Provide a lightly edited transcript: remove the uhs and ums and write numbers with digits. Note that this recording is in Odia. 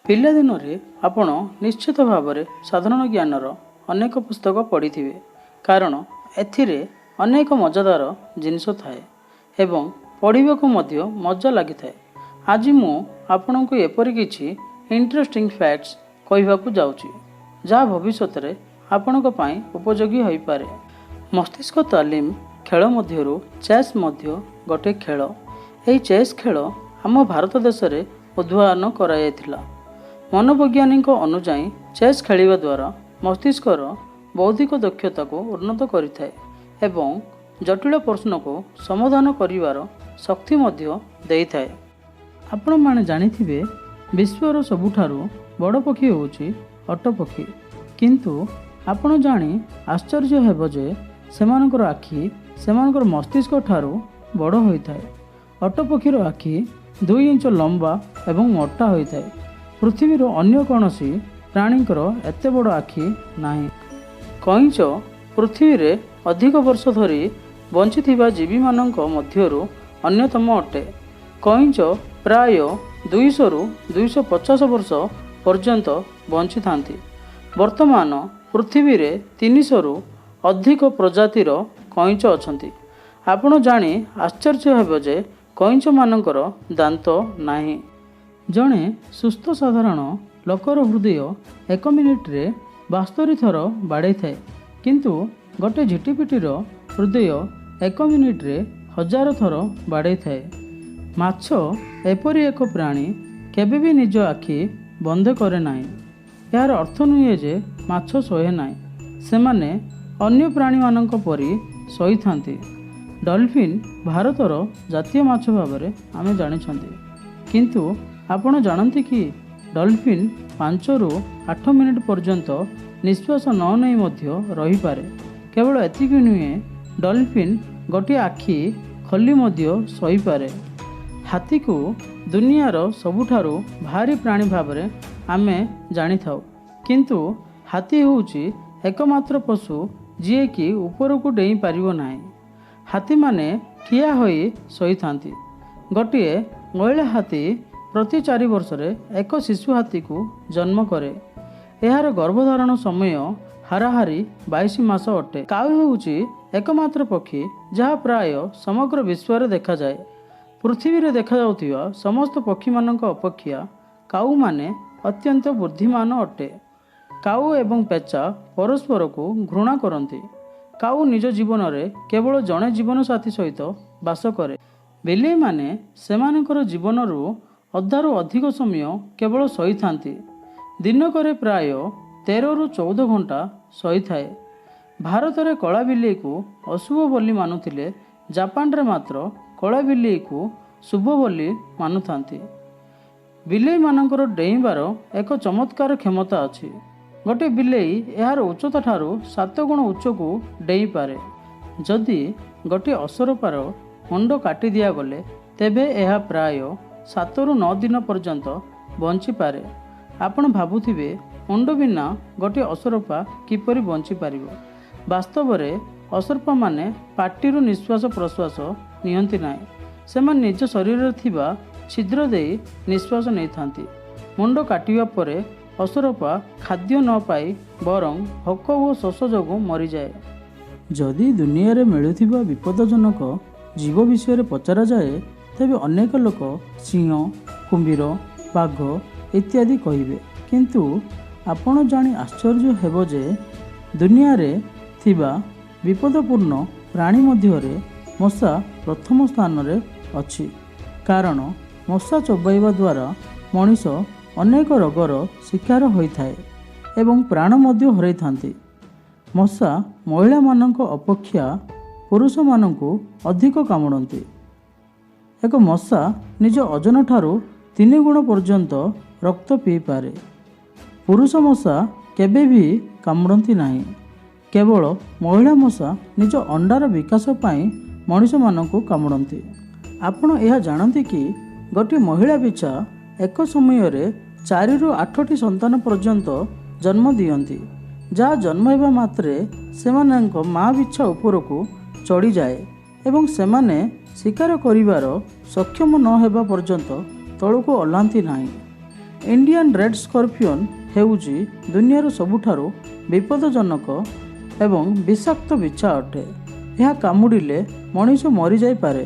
ପିଲାଦିନରେ ଆପଣ ନିଶ୍ଚିତ ଭାବରେ ସାଧାରଣ ଜ୍ଞାନର ଅନେକ ପୁସ୍ତକ ପଢ଼ିଥିବେ, କାରଣ ଏଥିରେ ଅନେକ ମଜାଦାର ଜିନିଷ ଥାଏ ଏବଂ ପଢ଼ିବାକୁ ମଧ୍ୟ ମଜା ଲାଗିଥାଏ। ଆଜି ମୁଁ ଆପଣଙ୍କୁ ଏପରି କିଛି ଇଣ୍ଟରେଷ୍ଟିଂ ଫ୍ୟାକ୍ଟସ୍ କହିବାକୁ ଯାଉଛି, ଯାହା ଭବିଷ୍ୟତରେ ଆପଣଙ୍କ ପାଇଁ ଉପଯୋଗୀ ହୋଇପାରେ। ମସ୍ତିଷ୍କ ତାଲିମ ଖେଳ ମଧ୍ୟରୁ ଚେସ୍ ମଧ୍ୟ ଗୋଟିଏ ଖେଳ। ଏହି ଚେସ୍ ଖେଳ ଆମ ଭାରତ ଦେଶରେ ଉଦ୍ଭାବନ କରାଯାଇଥିଲା। ମନୋବୈଜ୍ଞାନିକ ଅନୁଯାୟୀ, ଚେସ୍ ଖେଳିବା ଦ୍ୱାରା ମସ୍ତିଷ୍କର ବୌଦ୍ଧିକ ଦକ୍ଷତାକୁ ଉନ୍ନତ କରିଥାଏ ଏବଂ ଜଟିଳ ପ୍ରଶ୍ନକୁ ସମାଧାନ କରିବାର ଶକ୍ତି ମଧ୍ୟ ଦେଇଥାଏ। ଆପଣମାନେ ଜାଣିଥିବେ, ବିଶ୍ୱର ସବୁଠାରୁ ବଡ଼ ପକ୍ଷୀ ହେଉଛି ଓଟ ପକ୍ଷୀ। କିନ୍ତୁ ଆପଣ ଜାଣି ଆଶ୍ଚର୍ଯ୍ୟ ହେବ ଯେ ସେମାନଙ୍କର ଆଖି ସେମାନଙ୍କର ମସ୍ତିଷ୍କ ଠାରୁ ବଡ଼ ହୋଇଥାଏ। ଓଟ ପକ୍ଷୀର ଆଖି 2 ଇଞ୍ଚ ଲମ୍ବା ଏବଂ ମୋଟା ହୋଇଥାଏ। ପୃଥିବୀର ଅନ୍ୟ କୌଣସି ପ୍ରାଣୀଙ୍କର ଏତେ ବଡ଼ ଆଖି ନାହିଁ। କଇଁଚ ପୃଥିବୀରେ ଅଧିକ ବର୍ଷ ଧରି ବଞ୍ଚିଥିବା ଜୀବୀମାନଙ୍କ ମଧ୍ୟରୁ ଅନ୍ୟତମ ଅଟେ। କଇଁଚ ପ୍ରାୟ 200ରୁ 250 ବର୍ଷ ପର୍ଯ୍ୟନ୍ତ ବଞ୍ଚିଥାନ୍ତି। ବର୍ତ୍ତମାନ ପୃଥିବୀରେ 300ରୁ ଅଧିକ ପ୍ରଜାତିର କଇଁଚ ଅଛନ୍ତି। ଆପଣ ଜାଣି ଆଶ୍ଚର୍ଯ୍ୟ ହେବେ ଯେ କଇଁଚମାନଙ୍କର ଦାନ୍ତ ନାହିଁ। ଜଣେ ସୁସ୍ଥ ସାଧାରଣ ଲୋକର ହୃଦୟ ଏକ ମିନିଟରେ 72 ଥର ବାଡ଼େଇଥାଏ, କିନ୍ତୁ ଗୋଟେ ଝିଟିପିଟିର ହୃଦୟ ଏକ ମିନିଟରେ 1000 ଥର ବାଡ଼େଇଥାଏ। ମାଛ ଏପରି ଏକ ପ୍ରାଣୀ, କେବେ ବି ନିଜ ଆଖି ବନ୍ଦ କରେ ନାହିଁ। ଏହାର ଅର୍ଥ ନୁହେଁ ଯେ ମାଛ ଶୋଏ ନାହିଁ। ସେମାନେ ଅନ୍ୟ ପ୍ରାଣୀମାନଙ୍କ ପରି ଶୋଇଥାନ୍ତି। ଡଲଫିନ୍ ଭାରତର ଜାତୀୟ ମାଛ ଭାବରେ ଆମେ ଜାଣିଛନ୍ତି। କିନ୍ତୁ ଆପଣ ଜାଣନ୍ତି କି ଡଲଫିନ୍ 5ରୁ 8 ମିନିଟ୍ ପର୍ଯ୍ୟନ୍ତ ନିଶ୍ୱାସ ନ ନେଇ ମଧ୍ୟ ରହିପାରେ? କେବଳ ଏତିକି ନୁହେଁ, ଡଲଫିନ୍ ଗୋଟିଏ ଆଖି ଖୋଲି ମଧ୍ୟ ଶୋଇପାରେ। ହାତୀକୁ ଦୁନିଆର ସବୁଠାରୁ ଭାରୀ ପ୍ରାଣୀ ଭାବରେ ଆମେ ଜାଣିଥାଉ, କିନ୍ତୁ ହାତୀ ହେଉଛି ଏକମାତ୍ର ପଶୁ ଯିଏକି ଉପରକୁ ଡେଇଁ ପାରିବ ନାହିଁ। ହାତୀମାନେ ଠିଆ ହୋଇ ଶୋଇଥାନ୍ତି। ଗୋଟିଏ ମହିଳା ହାତୀ ପ୍ରତି 4 ବର୍ଷରେ ଏକ ଶିଶୁ ହାତୀକୁ ଜନ୍ମ କରେ। ଏହାର ଗର୍ଭଧାରଣ ସମୟ ହାରାହାରି 22 ମାସ ଅଟେ। କାଉ ହେଉଛି ଏକମାତ୍ର ପକ୍ଷୀ ଯାହା ପ୍ରାୟ ସମଗ୍ର ବିଶ୍ୱରେ ଦେଖାଯାଏ। ପୃଥିବୀରେ ଦେଖାଯାଉଥିବା ସମସ୍ତ ପକ୍ଷୀମାନଙ୍କ ଅପେକ୍ଷା କାଉମାନେ ଅତ୍ୟନ୍ତ ବୁଦ୍ଧିମାନ ଅଟେ। କାଉ ଏବଂ ପେଚା ପରସ୍ପରକୁ ଘୃଣା କରନ୍ତି। କାଉ ନିଜ ଜୀବନରେ କେବଳ ଜଣେ ଜୀବନସାଥୀ ସହିତ ବାସ କରେ। ବିଲେଇମାନେ ସେମାନଙ୍କର ଜୀବନରୁ ଅଧାରୁ ଅଧିକ ସମୟ କେବଳ ଶୋଇଥାନ୍ତି। ଦିନକରେ ପ୍ରାୟ 13ରୁ 14 ଘଣ୍ଟା ଶୋଇଥାଏ। ଭାରତରେ କଳା ବିଲେଇକୁ ଅଶୁଭ ବୋଲି ମାନୁଥିଲେ, ଜାପାନରେ ମାତ୍ର କଳା ବିଲେଇକୁ ଶୁଭ ବୋଲି ମାନୁଥାନ୍ତି। ବିଲେଇମାନଙ୍କର ଡେଇଁବାର ଏକ ଚମତ୍କାର କ୍ଷମତା ଅଛି। ଗୋଟିଏ ବିଲେଇ ଏହାର ଉଚ୍ଚତା ଠାରୁ 7 ଗୁଣ ଉଚ୍ଚକୁ ଡେଇଁପାରେ। ଯଦି ଗୋଟିଏ ଅସରପାର ମୁଣ୍ଡ କାଟି ଦିଆଗଲେ, ତେବେ ଏହା ପ୍ରାୟ 7ରୁ 9 ଦିନ ପର୍ଯ୍ୟନ୍ତ ବଞ୍ଚିପାରେ। ଆପଣ ଭାବୁଥିବେ, ମୁଣ୍ଡ ବିନା ଗୋଟିଏ ଅସରପା କିପରି ବଞ୍ଚିପାରିବ? ବାସ୍ତବରେ ଅସରପାମାନେ ପାଟିରୁ ନିଶ୍ୱାସ ପ୍ରଶ୍ୱାସ ନିଅନ୍ତି ନାହିଁ। ସେମାନେ ନିଜ ଶରୀରରେ ଥିବା ଛିଦ୍ର ଦେଇ ନିଶ୍ୱାସ ନେଇଥାନ୍ତି। ମୁଣ୍ଡ କାଟିବା ପରେ ଅସରପା ଖାଦ୍ୟ ନ ପାଇ ବରଂ ଭୋକ ଓ ଶୋଷ ଯୋଗୁଁ ମରିଯାଏ। ଯଦି ଦୁନିଆରେ ମିଳୁଥିବା ବିପଦଜନକ ଜୀବ ବିଷୟରେ ପଚରାଯାଏ, ତେବେ ଅନେକ ଲୋକ ସିଂହ, କୁମ୍ଭୀର, ବାଘ ଇତ୍ୟାଦି କହିବେ। କିନ୍ତୁ ଆପଣ ଜାଣି ଆଶ୍ଚର୍ଯ୍ୟ ହେବ ଯେ ଦୁନିଆରେ ଥିବା ବିପଦପୂର୍ଣ୍ଣ ପ୍ରାଣୀ ମଧ୍ୟରେ ମଶା ପ୍ରଥମ ସ୍ଥାନରେ ଅଛି, କାରଣ ମଶା ଚୋବାଇବା ଦ୍ୱାରା ମଣିଷ ଅନେକ ରୋଗର ଶିକାର ହୋଇଥାଏ ଏବଂ ପ୍ରାଣ ମଧ୍ୟ ହରାଇଥାନ୍ତି। ମଶା ମହିଳାମାନଙ୍କ ଅପେକ୍ଷା ପୁରୁଷମାନଙ୍କୁ ଅଧିକ କାମୁଡ଼ନ୍ତି। ଏକ ମଶା ନିଜ ଓଜନଠାରୁ 3 ଗୁଣ ପର୍ଯ୍ୟନ୍ତ ରକ୍ତ ପିଇପାରେ। ପୁରୁଷ ମଶା କେବେ ବି କାମୁଡ଼ନ୍ତି ନାହିଁ। କେବଳ ମହିଳା ମଶା ନିଜ ଅଣ୍ଡାର ବିକାଶ ପାଇଁ ମଣିଷମାନଙ୍କୁ କାମୁଡ଼ନ୍ତି। ଆପଣ ଏହା ଜାଣନ୍ତି କି ଗୋଟିଏ ମହିଳା ବିଛା ଏକ ସମୟରେ 4ରୁ 8ଟି ସନ୍ତାନ ପର୍ଯ୍ୟନ୍ତ ଜନ୍ମ ଦିଅନ୍ତି, ଯାହା ଜନ୍ମ ହେବା ମାତ୍ରେ ସେମାନଙ୍କ ମା ବିଛା ଉପରକୁ ଚଢ଼ିଯାଏ ଏବଂ ସେମାନେ ଶିକାର କରିବାର ସକ୍ଷମ ନ ହେବା ପର୍ଯ୍ୟନ୍ତ ତଳକୁ ଓହ୍ଲାନ୍ତି ନାହିଁ? ଇଣ୍ଡିଆନ୍ ରେଡ୍ ସ୍କର୍ପିଅନ୍ ହେଉଛି ଦୁନିଆର ସବୁଠାରୁ ବିପଦଜନକ ଏବଂ ବିଷାକ୍ତ ବିଛା ଅଟେ। ଏହା କାମୁଡ଼ିଲେ ମଣିଷ ମରିଯାଇପାରେ।